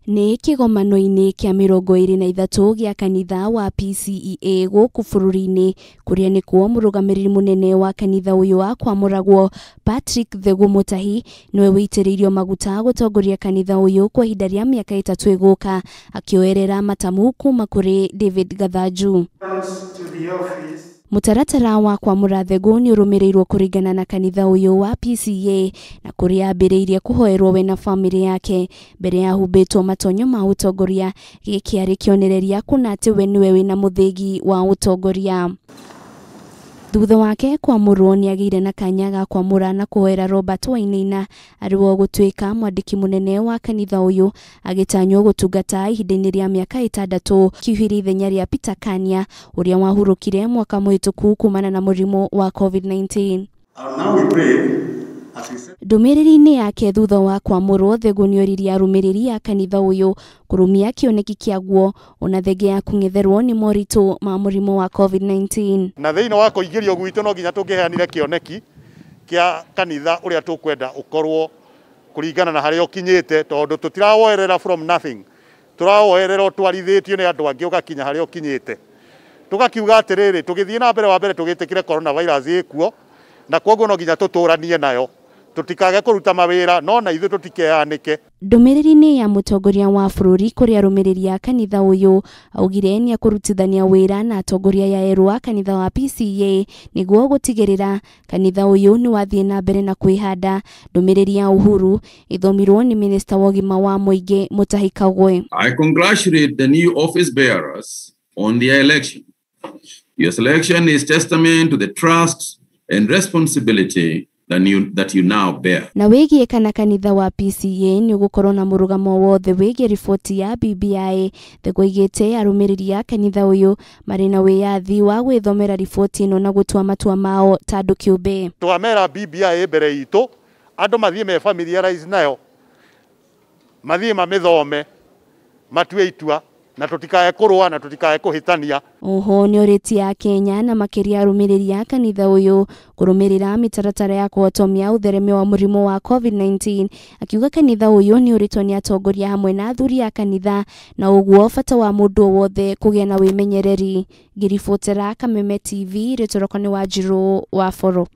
Nĩ kĩgomano-inĩ kĩa 23 gĩa kanitha wa PCEA gũkũ bũrũri-inĩ kũrĩa nĩkuo mũrũgamĩrĩri mũnene wa kanitha ũyũ wa kwamũragwo Patrick Thegũ Mutahi nĩwe wĩitĩrĩirio maguta gũtongoria kanitha ũyũ kwa ihinda rĩa mĩaka 3 ĩgũka akĩoerera matamu kuma kũrĩ David Gathanju. Mũtaratara wa kwamũra Thegũ nĩ ũrũmĩrĩirwo kũringana na kanitha ũyũ wa PCEA na kũrĩa ambĩrĩirie kũhoerwo we na bamĩrĩ yake mbere ya humbĩtwo matonyo ma ũtongoria. Gĩkĩ arĩ kĩonereria kuona atĩ we nĩwe wĩna mũthĩgi wa ũtongoria. Thutha wake kwamũrwo nĩ agĩire na kanya ga kwamũra na kũhoera Robert Wainaina arĩ we ũgũtuĩka mwandĩki mũnene wa kanitha ũyũ agĩtanywo gũtungata ihinda-inĩ rĩa mĩaka 6 kiuhĩria ithenya rĩa Peter Kania ũrĩa wahurũkire mwaka mũhĩtũku kumana na mũrimũ wa COVID-19. Ndũmĩrĩri-inĩ yake thutha wa kwamũrwo Thegũ nĩoririe arũmĩrĩri a kanitha ũyũ kũrũmia kĩoneki kĩaguo ona thenge ya kũng'etherwo nĩ moritũ ma mũrimũ wa COVID-19. Na thĩinĩ wa kũingĩrio gwitũ no nginya tũngĩheanire kĩoneki kĩa kanitha ũrĩa tũkwenda ũkorwo kũringana na harĩa ũkinyĩte, tondũ tũtirawoerera from nothing, tũrawoerera ũtwarithĩtio nĩ andũ angĩ ũgakinya harĩa ũkinyĩte. Tũgakiuga atĩrĩrĩ, tũgĩthiĩ na mbere wa mbere tũgĩtĩkĩre coronavirus ĩkuo na kwoguo no nginya tũtũranie nayo, tutikage kũruta mawĩra no na ithuĩ tũtikeanĩke. Ndũmĩrĩri-inĩ ya mũtongoria wa bũrũri kũrĩ arũmĩrĩri a kanitha ũyũ augire nĩ ekũrutithania wĩra na atongoria ya erũ a kanitha wa PCEA nĩguo gũtigĩrĩra kanitha ũyũ nĩ wathiĩ na mbere na kwĩhanda. Ndũmĩrĩri ya Uhuru ĩthomirwo nĩ minista wa ũgima wa mũingĩ Mutahi Kagwe. I congratulate the new office bearers on their election. Your selection is testament to the trust and responsibility that you now bear. Na wĩgiĩ kana kanitha wa PCEA nĩ ũgũkorwo na mũrũgamo wothe wĩgiĩ riboti ya BBI, Thegũ aigĩte arũmĩrĩri a kanitha ũyũ marĩ na wĩyathi wa gwĩthomera riboti ĩno na gũtua matua mao ta andũ kĩũmbe. Twamera BBI mbere itũ andũ mathiĩ me familiarize nayo, mathiĩ mamĩthome, matue itua na tutikae kũrũa na tutikae kũhĩtania. Oho nĩorĩtie a Kenya na makĩria arũmĩrĩri a kanitha ũyũ kũrũmĩrĩra mĩtaratara ya kũhotomia ũtheremia wa mũrimũ wa COVID-19, akiuga kanitha ũyũ nĩ ũrĩtwo nĩ atongoria hamwe na athuri a kanitha na ũguo bata wa mũndũ wothe kũgĩa na wĩmenyereri. Ngĩribotera Kameme TV, rĩtwa rĩakwa nĩ Wanjirũ wa Boro.